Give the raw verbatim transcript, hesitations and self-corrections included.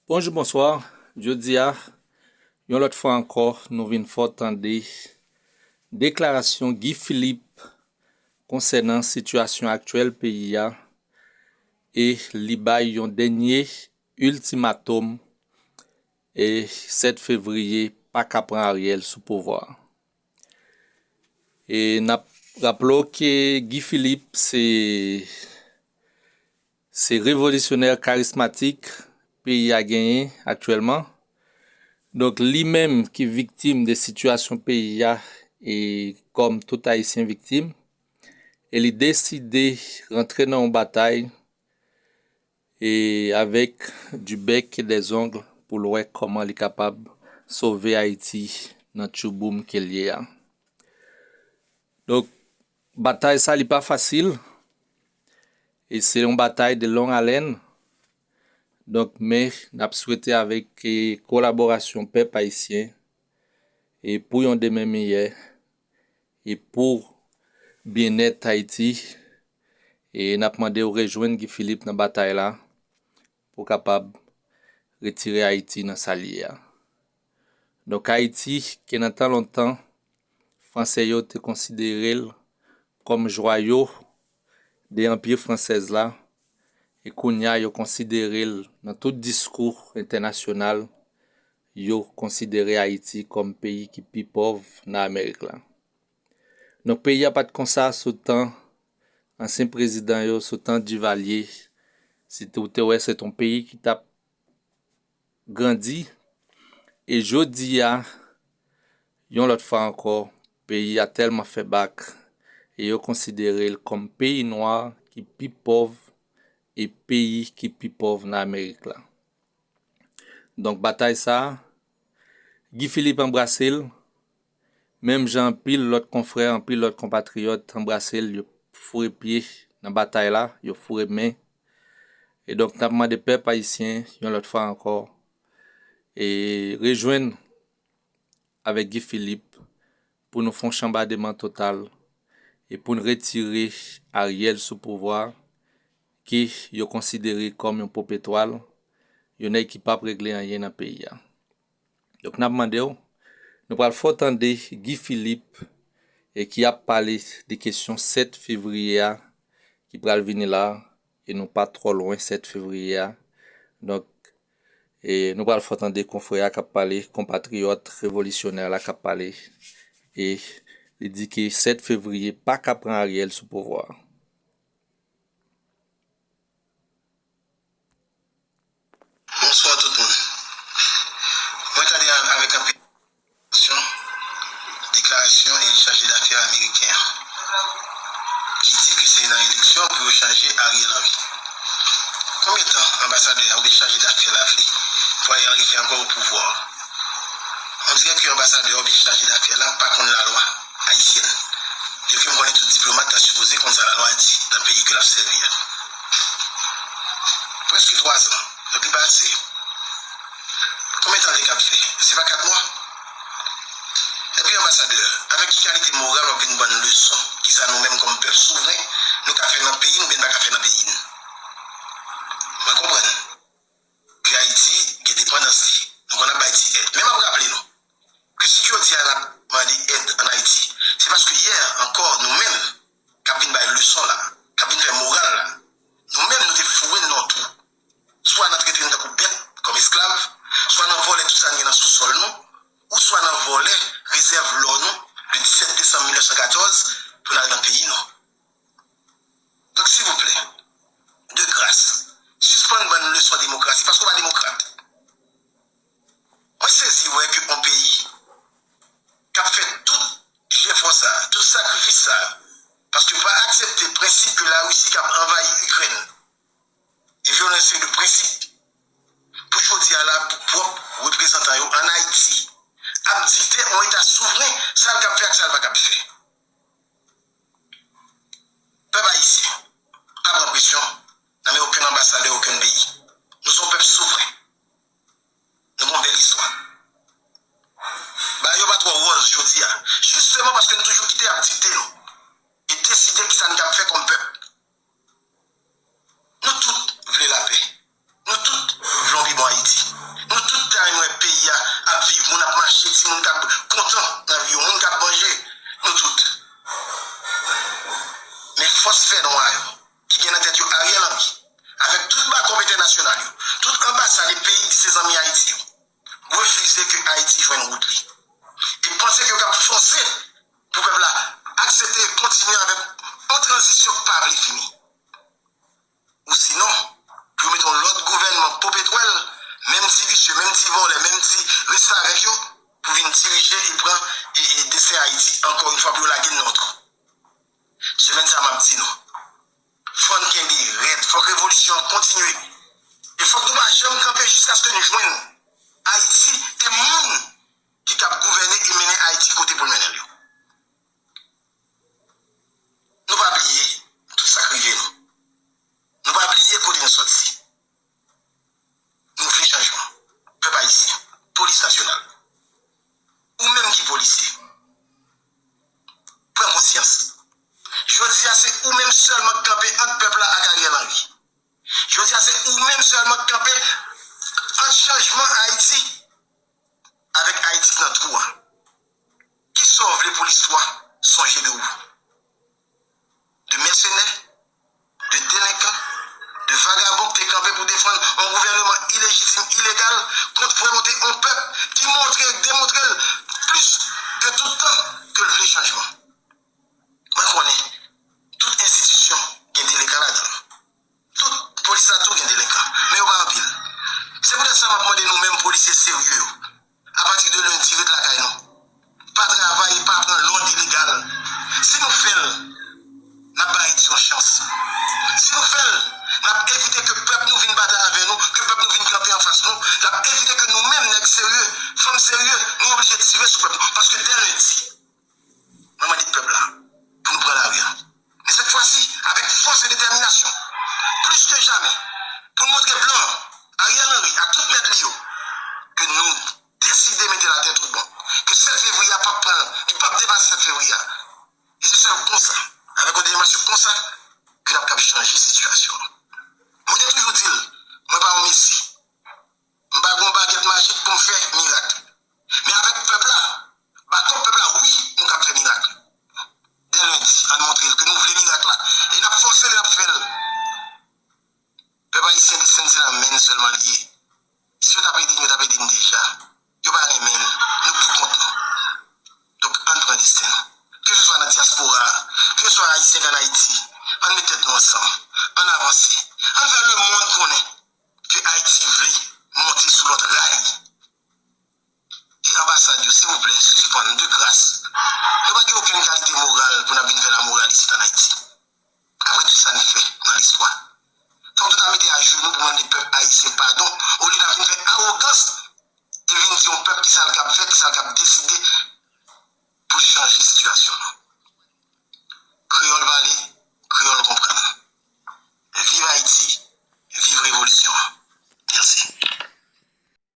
Bonjou, bonswa. Jodi a, yon lòt fwa ankò, nou vin fè w tande deklarasyon Guy Philippe konsènan sitiyasyon aktyèl peyi a, e li bay yon dènye iltimatòm, e sèt fevriye pa ka pran Ariel sou pouvwa a. E n ap raple w ke Guy Philippe se, se revolisyonè karismatik peyi a genyen aktyèlman. Donk, li menm ki viktim de sitiyasyon peyi a, e kòm tout Ayisyen viktim, e li deside rantre nan yon batay e avèk du bec et des ongles pou l wè kòman li kapab sove Ayiti nan tchouboum ke l ye a. Donk, batay sa li pa fasil, e se yon batay de long haleine. Donk, men n ap swete avèk, e, kolaborasyon pèp ayisyen, e pou yon demen meyè, e pou byennèt Ayiti, e n ap mande w rejwenn Guy Philippe nan batay la pou kapab retire Ayiti nan sa l ye a. Donk, Ayiti, ke nan tan lontan, Fransè yo te konsidere l kòm jwayo de Anpi fransèz la, e kounye a yo konsidere l nan tout diskou entènasyonal, yo konsidere Ayiti kòm peyi ki pi pòv nan Amerik la. Donk, peyi a pa t konsa sou tan ansyen prezidan yo, sou tan Duvalier. Si te, ou te wè, se t on peyi ki t ap grandi. E jodi a, yon lòt fwa ankò, peyi a tèlman fè bak, e yo konsidere l kòm peyi nwa ki pi pòv e peyi ki pi pòv nan Amerik la. Donk, batay sa a, Guy Philippe anbrase l, menm jan anpil lòt konfrè, anpil lòt konpatriyòt anbrase l, yo foure pye nan batay la, yo foure men. E donk, n ap mande pèp ayisyen, yon lòt fwa ankò, e rejwenn avèk Guy Philippe pou nou fè yon chanbademan total e pou n retire Ariel sou pouvwa, ke yo konsidere kòm yon pòp etwal, yon nèg ki p ap regle anyen nan peyi a. Donk, n ap mande w, nou pral fè w tande Guy Philippe, e ki ap pale de kesyon sèt fevriye a, ki pral vini la, e nou pa twò lwen sèt fevriye a. Donk, e nou pral fè w tande konfrè a k ap pale, konpatriyòt revolisyonè la k ap pale, e li di ke sèt fevriye pa ka pran Ariel sou pouvwa a. Bonswa tout moun. Mwen tande avèk anpil atansyon deklarasyon e chaje dafè ameriken an, ki di ke se nan eleksyon pou yo chanje Ariel Henry. Konbyen tan anbasadè a oubyen chaje dafè la vle pou Ariel Henry fè ankò o pouvwa a? On dirè ke anbasadè a oubyen chaje dafè la pa konn lalwa ayisyèn. Byenke m konnen tout diplomat ta sipoze konn sa lalwa di nan peyi ke l ap sèvi a. Prèske twa zan. Donk, li pa ase? Konbyen tan l te kab fè? Se pa kat mwa? Epi, anbasadè, avèk ki kalite moral w ap vin ban n leson? Kisa nou menm, kòm pèp souvren, nou ka fè nan peyi n oubyen n pa ka fè nan peyi n? Mwen konprann ke Ayiti gen depandans li. Nou konn ap bay ti èd. Men m ap raple nou ke si jodi a n ap mande èd ann Ayiti, se paske yè ankò, nou menm, k ap vin bay leson la, k ap vin fè moral la, nou menm, nou te foure n nan twou. Swa nan trete n tankou bèt, kòm esklav, swa nan vòlè tout sa n gen nan sousòl nou, ou swa nan vòlè rezèv lò nou, le disèt desanm mil nèf san katòz, pou n al nan peyi nou. Donk, silvouplè, de gras, sispann ban n leson demokrasi, paske w pa demokrat. Mwen sezi wè ke yon peyi k ap fè tout jefò sa, tout sakrifis sa, paske pa aksepte prensip ke Larisi k ap anvayi Ikrèn, e vyole yon seri de prensip pou jodi a la, pou pwòp reprezantan yo ann Ayiti, ap dikte yon eta souvren sa l kab fè ak sa l pa kab fè. Pèp ayisyen pa pran presyon nan men okenn anbasadè okenn peyi. Nou se yon pèp souvren. Nou gen yon bèl istwa. Bagay yo pa twò wòz jodi a, jisteman paske n toujou kite y ap dikte nou e deside kisa n kab fè kòm pèp. Nou tout vle lapè. Nou tout vle yon pi bon Ayiti. entènasyonal yo, tout anbasad e peyi ki se zanmi Ayiti yo, refize ke Ayiti jwenn wout li. E panse ke yo kab fòse pou pèp la aksepte e kontinye avèk yon tranzisyon k pa vle fini. Ou sinon, pou yo mete yon lòt gouvènman popetwèl, menm ti visye, menm ti vòlè, menm ti restavèk yo, pou vin dirije e pran e, e desè Ayiti ankò yon fwa pou yo lage n nan yon twou. Semèn sa a, m ap di nou, fò n kenbe rèd, fòk revolisyon an kontinye. E fòk nou pa janm kanpe jiskaske nou jwenn Ayiti e moun ki kab gouvène e mennen Ayiti kote pou l mennen l yo. Nou pa bliye tout sa k rive nou. Nou pa bliye kote nou soti. Nou vle chanjman. Pèp ayisyen, polis nasyonal, ou menm ki polisye, pran konsyans. Jodi a, se ou menm sèlman k kanpe ant pèp la ak Ariel Henry. Jodi a, se ou menm sèlman k kanpe ant chanjman Ayiti avèk Ayiti k nan twou a. Kisa w vle pou listwa sonje de ou? De mèsenè, de delenkan, de vagabon k te kanpe pou defann yon gouvènman ilejitim, ilegal, kont volonte yon pèp ki montre e demontre l plis ke tout tan ke l vle chanjman. Mwen konnen tout enstitisyon gen delenkan ladan l. Tout polis la tou gen delenkan, men yo pa anpil. Se poutèt sa m ap mande nou menm polisye serye yo, apati de lendi, ret lakay nou. Pa travay, pa pran lòd ilegal. Si nou fè l, n ap ba Ayiti yon chans. Si nou fè l, n ap evite ke pèp nou vin batay avè nou, ke pèp nou vin kanpe anfas nou, n ap evite ke nou menm, nèg serye, fanm serye, nou oblije tire sou pèp nou. Paske dè lendi, mwen mande pèp la pou nou pran lari a. Men sèt fwa si, avèk fòs e detèminasyon, plis ke jamè, pou n montre blan, Ariel Henry ak tout mèt li yo, ke nou deside mete latè tou bon, ke sèt fevriye a p ap pran, li p ap depase sèt fevriye a. E se sèl konsa, avèk yon detèminasyon konsa, ke n ap kab chanje sitiyasyon an. Mwen te toujou di l, mwen pa yon mesi. M pa gen yon bagèt majik pou m fè mirak. Men avèk pèp la, baton pèp la, wi, nou kab fè mirak. Dè lendi, ann montre l ke nou vle mirak la. E n ap fòse l e n ap fè l. Pèp ayisyen, desten n se nan men n sèlman li ye. Si yo t ap ede n, yo t ap ede n deja. Yo pa renmen n. Nou pou kont nou. Donk, ann pran desten nou. Keseswa nan dyaspora a, keseswa ayisyen k ann Ayiti, ann met tèt nou ansanm. Ann avanse. Ann fè lemonn konnen ke Ayiti vle monte sou lòt ray. E anbasad yo, silvouplè, sispann, de gras. Nou pa gen okenn kalite moral pou n ap vin fè lamoral isit ann Ayiti. Apre tout sa n fè nan listwa, fòk nou ta mete ajenou pou mande pèp ayisyen padon, olye n ap vin fè awogans e vin di yon pèp kisa l kab fè, kisa l kab deside pou chanje sitiyasyon nou.